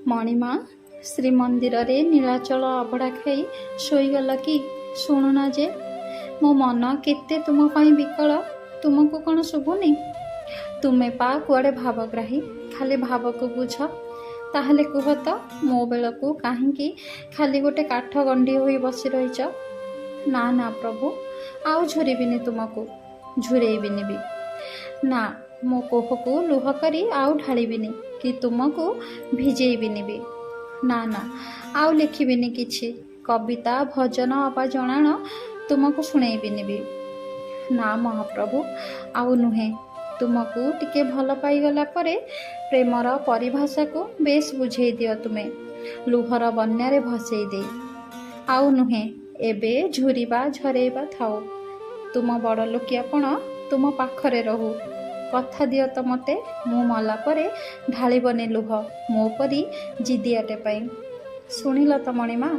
ମଣିମା, ଶ୍ରୀମନ୍ଦିରରେ ନୀଳାଚଳ ଅବଢ଼ା ଖାଇ ଶୋଇଗଲ କି? ଶୁଣୁନ ଯେ ମୋ ମନ କେତେ ତୁମ ପାଇଁ ବିକଳ, ତୁମକୁ କ'ଣ ଶୁଭୁନି? ତୁମେ ପା କୁଆଡ଼େ ଭାବଗ୍ରାହୀ, ଖାଲି ଭାବକୁ ବୁଝ। ତାହେଲେ କୁହ ତ, ମୋ ବେଳକୁ କାହିଁକି ଖାଲି ଗୋଟେ କାଠ ଗଣ୍ଡି ହୋଇ ବସି ରହିଛ? ନା ନା ପ୍ରଭୁ, ଆଉ ଝୁରିବିନି ତୁମକୁ, ଝୁରେଇବିନି ବି। ନା, ମୋ କୋହକୁ ଲୁହ କରି ଆଉ ଢାଳିବିନି କି ତୁମକୁ ଭିଜେଇବିନି ବି। ନା ନା, ଆଉ ଲେଖିବିନି କିଛି କବିତା, ଭଜନ ଅବା ଜଣାଣ, ତୁମକୁ ଶୁଣେଇବିନି ବି। ନା ମହାପ୍ରଭୁ, ଆଉ ନୁହେଁ। ତୁମକୁ ଟିକେ ଭଲ ପାଇଗଲା ପରେ ପ୍ରେମର ପରିଭାଷାକୁ ବେଶ ବୁଝେଇ ଦିଅ ତୁମେ, ଲୁହର ବନ୍ୟାରେ ଭସେଇ ଦେଇ। ଆଉ ନୁହେଁ, ଏବେ ଝୁରିବା ଝରେଇବା ଥାଉ। ତୁମ ବଡ଼ଲୋକିଆପଣ ତୁମ ପାଖରେ ରହୁ। କଥା ଦିଅ ତ ମୋତେ, ମୁଁ ମଲା ପରେ ଢାଳିବନି ଲୁହ ମୋ ପରି ଜିଦିଆଟେ ପାଇଁ। ଶୁଣିଲ ତ ମଣିମା?